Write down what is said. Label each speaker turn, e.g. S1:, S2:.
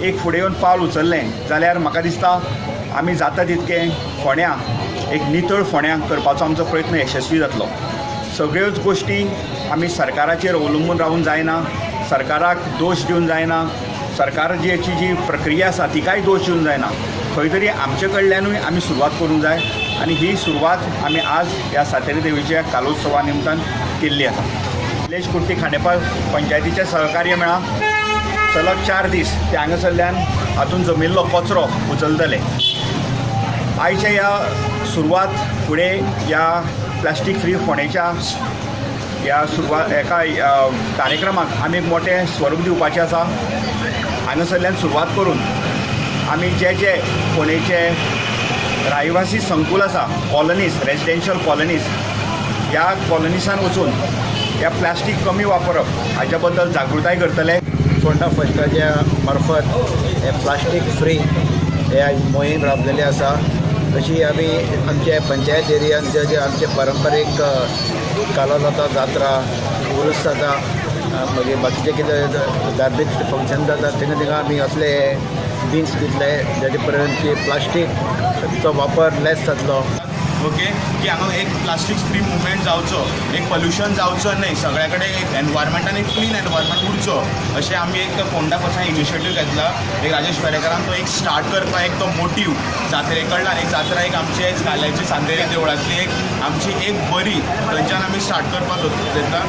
S1: एक फुडें येवन पावल उचललें जाल्यार म्हाका दिसता आमी जाता तितकें फोंड्यां एक नितळ फोंड्यां करपाचो आमचो प्रयत्न यशस्वी जातलो. सगळ्योच गोश्टी आमी सरकाराचेर अवलंबून रावून जायना, सरकाराक दोश दिवन जायना, सरकाराची जी प्रक्रिया आसा तिकाय दोश दिवन जायना. खंय तरी आमचे कडल्यानूय आमी सुरवात करूंक जाय आनी ही सुरवात आमी आज ह्या सातेरी देवीच्या कालोत्सवा निमतान केल्ली आसा. निलेश कुर्टी खांडेपार पंचायतीचें सहकार्य मेळ्ळां. सलग 4 दीस ते हांगासरल्यान हातून जमिल्लो कचरो उचलतले. आयच्या ह्या सुरवात फुडें ह्या प्लास्टीक फ्री फोंडेच्या ह्या सुरवात एका कार्यक्रमाक आमी एक मोटें स्वरूप दिवपाचें आसा. हांगासरल्यान सुरवात करून आमी जे जे फोंडेचे रायवासी संकूल आसा, कॉलनीज, रेजिडेन्शियल कॉलनीज, ह्या कॉलनीसान वचून ह्या प्लास्टीक कमी वापरप हाच्या बद्दल जागृताय करतले.
S2: फोंडा फस्टाच्या मार्फत हे प्लास्टीक फ्री हे आयज मोहीम राबलेली आसा. तशी आमी आमचे पंचायत एरियान जे जे आमचे पारंपारीक कालो जाता, जात्रा, उरूस जाता, मागीर बाकीचे कितें धार्मीक फंक्शन जाता, थिंगा थिंगा आमी असले बीन्स दितले जेचे पर्यंत की प्लास्टीकचो वापर लेस जातलो.
S3: ओके, की हांगा एक प्लास्टीक फ्री मुवमेंट जावचो, एक पोल्युशन जावचो न्हय, सगळ्या कडेन एक एनवायरमेंटान एक क्लीन एनवायरमेंट उरचो अशें आमी एक फोंडा फर्स्ट इनिशिएटीव घेतला. एक राजेश वेरेंकारान तो एक स्टार्ट करपा एक तो मोटीव जात्रे कडल्यान एक जात्रा एक आमचे काल्याची सांतेरी देवळांतली एक आमची एक बरी थंयच्यान आमी स्टार्ट करपाक सोदता.